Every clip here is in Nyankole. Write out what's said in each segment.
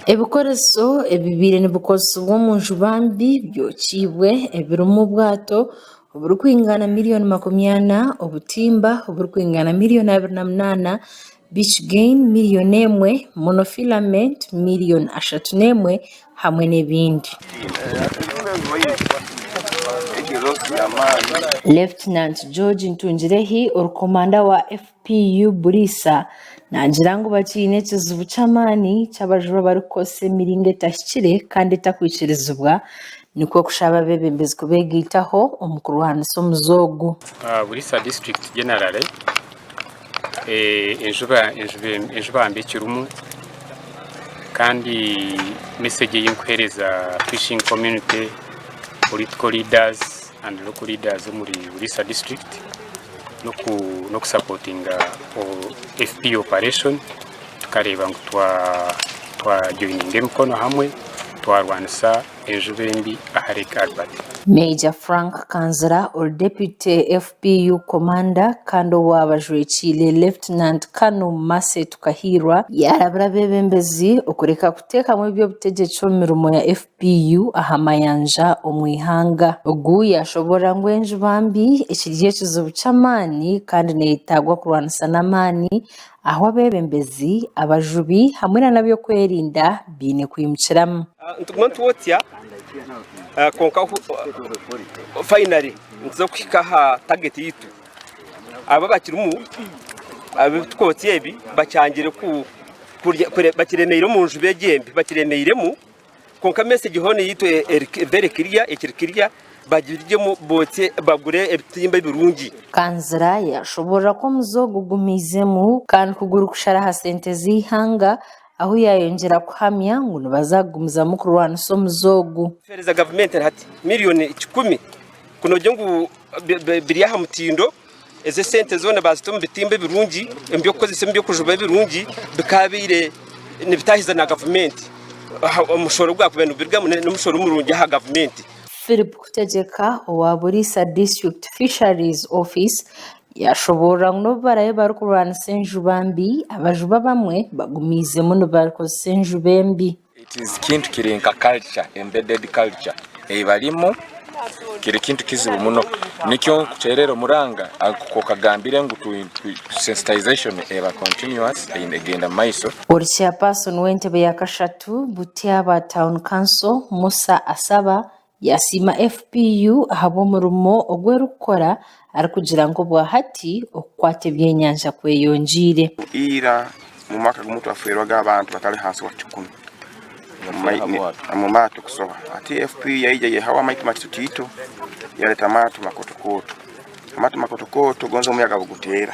Ebikoreso ebibaire nibikozesibwa omu njuba mbi byokiibwe ebirimu obwato oburikwingana miriyoni 40, obutimba oburikwingana miriyoni 28, beach gain miriyoni emwe, monofilament miriyoni 31 hamwe n'ebindi. Lieutenant George Ntungirehi orikomanda wa FPU Buliisa naagira ngu bakiine ekizibu ky'amaani ky'abajubi abarikukozesa emiringo etahikire kandi etakwikirizibwa nikwo kushaba abeebembezi kubeegaitaho omu kurwanisa omuze ogu. Buliisa district generally enjuba mbi ekirimu kandi message ei nkuheereza fishing community, political leaders and local leaders omuri Buliisa district n'okusapotinga FP operation tukareeba ngu twajoyininga emikono hamwe twarwanisa enjuba embi aha Lake Albert. Major Frank Kanzira ori Deputy FPU Commander kandi owaaba ajwekiire Lieutenant Colonel Mercy Tukahiirwa yaarabura abeebembezi okureka kuteekamu eby'obutegyeki omu mirimo ya FPU aha mayanja omu ihanga. Ogu yaashoboorora ngu enjuba mbi ekiri ekizibu ky'amaani kandi neyetaagwa kurwanisa n'amaani ahu abeebembezi, abajubi hamwe n'ab'ebyokwerinda baine kwimukiramu. Nituguma nitwotsya kwonka finally nituza kuhika aha target yaitu. Abo abakirimu abu turikwotsya ebi bakyangire bakiremeire omu njuba egi embi bakiremeiremu. Kwonka message hoona eyaitu eri very clear, ekiri clear bagirugyemu botsye bagure ebitimba ebirungi. Kanzira yashoborora ku omuze ogu gumiizemu kandi ku gurikushara aha sente z'eihanga ahu yayongyera kuhamya ngu nibaza kugumizamu kurwanisa omuze ogu. Kuheereza gavumenti hati miriyoni kikumi kunogira ngu biri aha mutindo, ezo esente zoona baazita omu bitimba ebirungi, omu by'okukozesa omu by'okujuba ebirungi bikaabaire nibitaahiza na gavumenti. Omushoro ogwakubaire nigurugamu n'omushoro murungi aha gavumenti. Philip Kutegyeka owa Buliisa District Fisheries Office yashoboorora ngu n'obu baraabe barikurwanisa enjuba mbi, abajubi abamwe bagumiizemu nibakozesa enjuba embi. It is kintu kiri nka culture, embedded culture eibarimu kiri kintu kizibu muno nikyo nkuterera omuranga nkokagambire ngu sensitization eba continuous egenda mumaiso. Ori Chairperson w'entebe ya kashatu Butyaba Town Council, Musa Asaba yasiima FPU ahabw'omurimo ogu erikukora arikugira ngu obwahati okukwata ebyenyanja kweyongyeire. Ira mu mwaka gumu twafeerwaga abantu batali hansi wa kikumi omu maato kusoba. Hati FPU yaija yaihaho amaitu matitotiito yaleta amaato makotokooto. Amaato makotokooto gonza omuyaga buguteera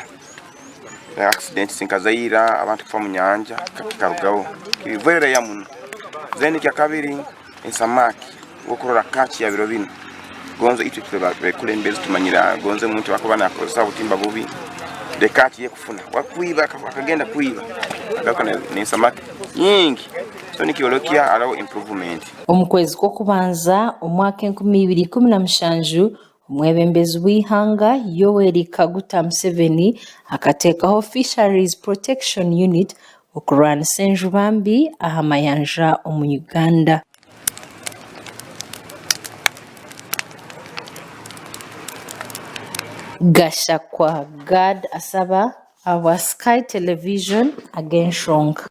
accidents nka zaira abantu kufa mu nyanja kikarugaho kiri very rare muno. Then ekyakabiri Ensamaki wokurora catch ya biro binu gonze itwe tuli bekulembezi tumanyire gonze omuntu akuba nakozesa obutimba bubi the catch yekufuna wakwiba akagenda kwiba agaruka nensamaki nyingi so nikyolekya haroho improvement. Omu kwezi kw'okubanza omwaka 2017, omwebembezi w'eihanga Yoweri Kaguta Museveni akateekaho Fisheries Protection Unit okurwanisa enjuba mbi aha mayanja omu Uganda. Gashakwa Gad Asaba ahabwa Sky Television ag'enshonga.